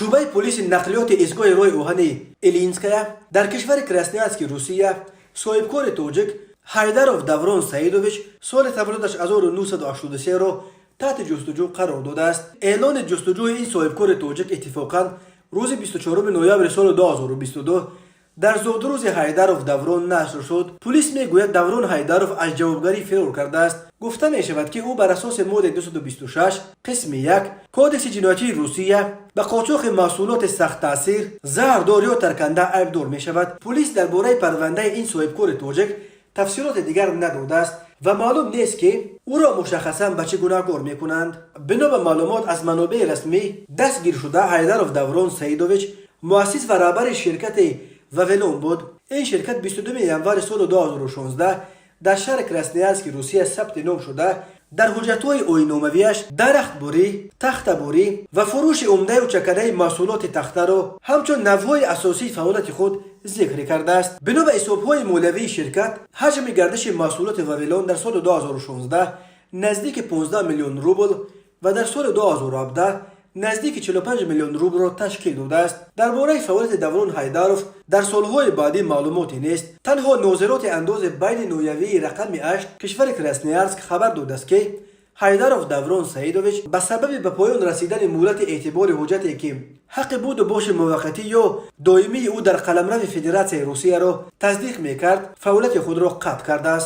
Шӯъбаи полиси нақлиёти истгоҳи роҳи оҳани Илинская дар кишвари Красноярски Русия соҳибкори тоҷик Ҳайдаров Даврон Саидович, соли таваллудаш 1983-ро таҳти ҷустуҷӯ қарор додааст. Эълони ҷустуҷӯи ин соҳибкори тоҷик иттифоқан рӯзи 24 ноябри соли 2022, дар зодрӯзи Ҳайдаров Даврон, нашр шуд. Пулис мегӯяд, Даврон Ҳайдаров аз ҷавобгарӣ фирор кардааст. Гуфта мешавад, ки ӯ бар асоси моддаи 226 қисми 1 Кодекси ҷиноятии Русия ба қочоқи маҳсулоти сахттаъсир, заҳрдор ё тарканда айбдор мешавад. Пулис дар бораи парвандаи ин соҳибкори тоҷик тафсилоти дигар надодааст ва маълум нест, ки ӯро мушаххасан ба чӣ гунаҳкор мекунанд. Бино ба маълумот аз манобеи расмӣ дастгиршуда, Ҳайдаров Даврон Саидович муассис ва раҳбари ширкати «Вавилон» буд. Ин ширкат 22 январи соли 2016 дар шаҳри Красноярски Русия сабти ном шуда, дар ҳуҷҷатҳои оинномавиаш дарахтбурӣ, тахтабурӣ ва фурӯши умдаю чакадаи маҳсулоти тахтаро ҳамчун навъҳои асосии фаъолияти худ зикр кардааст. Бино ба ҳисобҳои молиявии ширкат, ҳаҷми гардиши маҳсулоти «Вавилон» дар соли 2016 наздики 15 миллион рубл ва дар соли 2017 наздики 45 миллион рублро ташкил додааст. Дар бораи фаъолияти Даврон Ҳайдаров дар солҳои баъдӣ маълумоте нест. Танҳо нозироти андози байни ноҳиявии рақами 8 кишвари Красноярск хабар додааст, ки Ҳайдаров Даврон Саидович ба сабаби ба поён расидани муҳлати эътибори ҳуҷҷате, ки ҳаққи буду боши муваққатӣ ё доимии ӯ дар қаламрави Федератсияи Русияро тасдиқ мекард, фаъолияти худро қатъ кардааст.